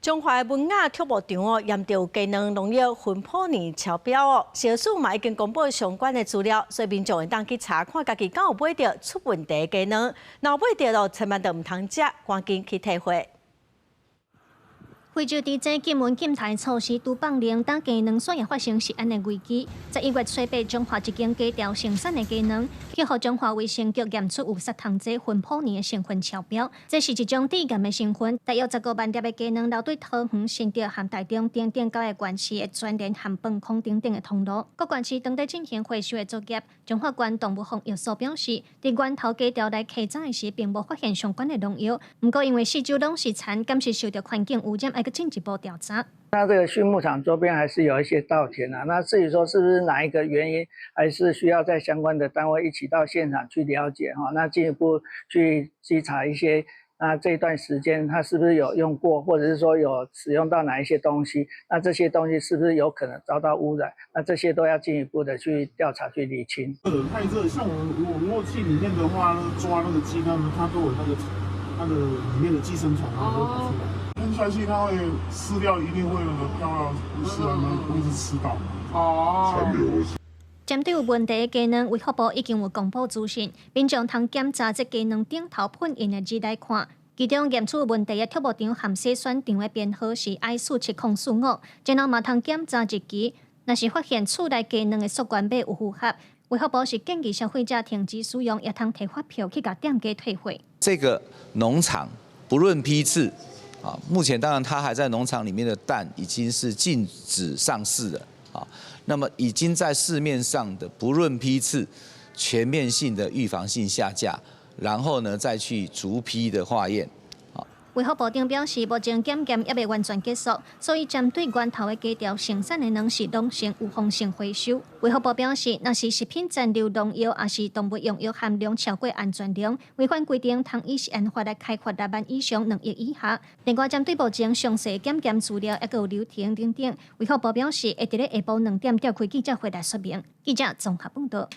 彰化文雅畜牧場哦，驗著雞卵農藥芬普尼超標哦，食藥署嘛已經公布相關的資料，所以民眾會當去查看家己敢有買著出問題的雞卵，若買著囉，千萬就毋通食，趕緊去退貨。非洲佇這禁運禁刣措施拄放令，等雞卵煞也發生食安的危機。11月初八，彰化一間雞寮生產的雞卵，去予彰化衛生局驗出有殺蟲劑芬普尼的成分超標。這是一種致癌的成分，大約15萬粒的雞卵流對桃園、新竹和台中等等九个縣市的全聯和飯孔等等的通路。各縣市當地進行回收的作業。彰化縣動物防疫所表示，佇源頭雞寮來稽查的時，並無發現相關的農藥。毋過因為四周攏是田，敢是受著環境污染，愛閣進一步調查。那這個畜牧場周邊還是有一些稻田啊，那至於說是不是哪一個原因，還是需要在相關的單位一起到現場去了解哈，那進一步去稽查一些，那這段時間他是不是有用過，或者是說有使用到哪一些東西，那這些東西是不是有可能遭到污染？那這些都要進一步的去調查去釐清。太熱，像我們如果去裡面的話，抓那個雞，它們它都有那個它的裡面的寄生蟲，它都會跑出來。噴下去，它會飼料一定會那個飄到飼料，會一直吃到。哦。針對有問題的雞卵，衛福部已經有公布資訊，民眾通檢查這雞卵頂頭噴印的字來看，其中驗出有問題的畜牧場和篩選場的編號是 I 47-045，然後嘛通檢查日期，若是發現厝內雞卵的溯源碼有符合，衛福部是建議消費者停止使用，也通提發票去共店家退貨。這個農場不論批次。啊，目前當然它還在農場裡面的蛋已經是禁止上市了啊。那麼已經在市面上的不論批次，全面性的預防性下架，然後呢再去逐批的化驗。衛福部長表示，目前檢驗猶未完全結束，所以針對源頭的雞寮生產的卵是攏先預防性回收。衛福部表示，若是食品殘留農藥，抑是動物用藥含量超過安全量，違反規定，通依食安法來開罰6萬以上2億以下。另外，針對目前詳細檢驗資料，猶閣有流程等等，衛福部表示會佇咧下晡2點召開記者會來說明。記者綜合報道。